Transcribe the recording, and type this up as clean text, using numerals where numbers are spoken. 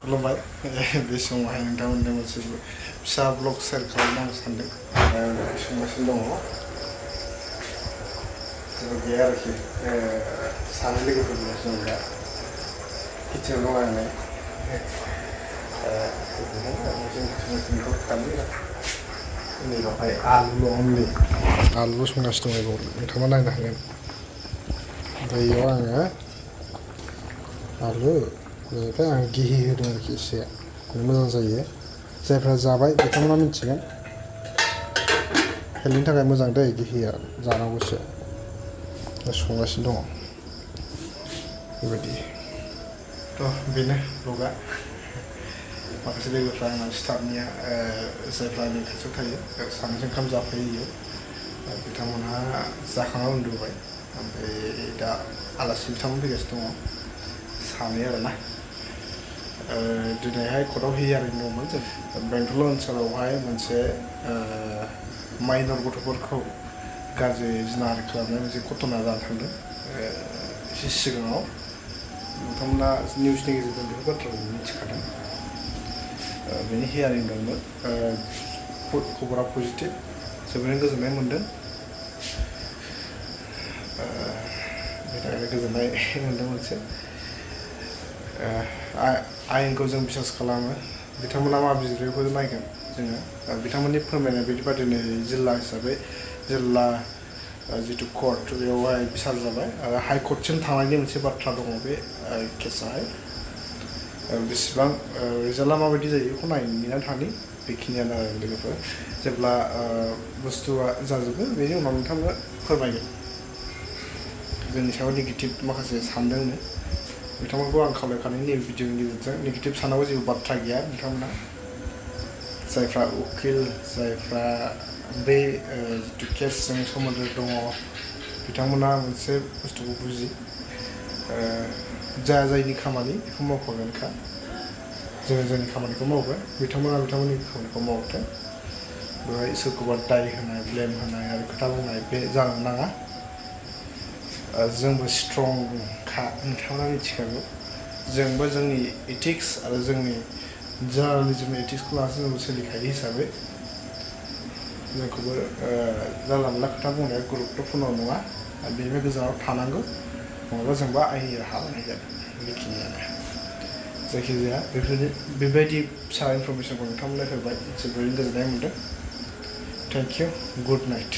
खुलुमबाय बे समावहाय नोंथांमोननो मोनसे फिसा ब्लग शेयार खालामनो आं सानदों संगासिनो दङ जेबो गैया आरोखि सानै लोगोफोर दंगासिनो दं दा किटचेनाव दं आङो संगासिनो खालि नैबावहाय आलु संगासिनो दङ नोंथाङा नायनो हागोन ओमफ्राय बेयाव आङो आलु बेनिफ्राय आं गिहि होदों आरोखि एसे मोजां जायो जायफ्रा जाबाय बिथांमोना मिथिगोन हेल्थनि थाखाय मोजां दै गिहिया जानांगौसो संगासिनो दङ बेबायदि बेनो ब्लगा माखासे लोगोफ्रा आंना स्टाफनिया जायफ्रा आंनि खाथियाव थायो सानैजों ओंखाम जाफैयो बिथांमोनहा जाखांना उन्दुबाय ओमफ्राय दा आलासि बिथांमोन फैगासिनो दङ सानै आरोना दिनैहाय कर्टआव हियारिं दंमोन जों बेंटल ओनसोलावहाय मोनसे माइनर गथ'फोरखौ गाज्रि जिनाहारि खालामनाय मोनसे घटना जानानै थांदों एसे सिगाङाव नोंथांमोना निउसनि गेजेरजों बेफोर बाथ्राखौ मिथिखादों बेनि हियारिं दंमोन खबरा पजिटिभ जोबोरैनो गोजोननाय मोन्दों बेनि थाखायनो गोजोननाय मोन्दों मोनसे आयेनखौ जों बिसास खालामो बिथांमोना मा बिजिरो बेखौ नायगोन जोङो बिथांमोननि फोरमायनाय बायदिबा दिनै जिल्ला हिसाबै जिल्ला जितु कर्ट बेयावहाय बिसार जाबाय आरो हाइकर्टसिम थांनायनि मोनसे बाथ्रा दङ बे केसाहाय बेसेबां रिजाल्टआ माबायदि जायो बेखौ नेनानै थानि बेखिनियानो आरो लोगोफोर जेब्ला बुस्थुआ जाजोबो बेनि उनाव नोंथांमोना फोरमायगोन जोंनि सायाव नेगेटिभ माखासे सानदोंनो बिथांमोनखौ आं खावलायखानाय नैबे भिडिअनि गेजेरजों नेगेटिभ सानांगौ जेबो बाथ्रा गैया बिथांमोना जायफ्रा उकिल जायफ्रा बे जितु केसजों सोमोन्दो दङ बिथांमोना मोनसे बुस्थुखौ बुजि जायनि खामानि बेखौ मावखागोनखा जोङो जोंनि खामानिखौ मावगोन बिथांमोना बिथांमोननि खामानिखौ मावथों बेवहाय सोरखौबा दाय होनाय ब्लेम होनाय आरो खोथा बुंनाय बे जानो नाङा जोंबो स्ट्रंखा नोंथांमोना मिथिखागौ जोंबो जोंनि इथिक्स आरो जोंनि जार्नालिज्म इथिक्सखौ लानानै जोंबो सोलिखायो हिसाबै जोंखौबो जानला मोनला खोथा बुंनाया गुरुत्वपुर्न नङा आरो बेनिफ्राय गोजानाव थानांगौ नङाबा जोंबो आयेननि राहा लानांगोन बेखिनियानो जायखिजाया बेबायदि फिसा इनफरमेसनखौ नोंथांमोननो होबाय जोबोरैनो गोजोननाय मोन्दों थेंक इउ गुड नाइट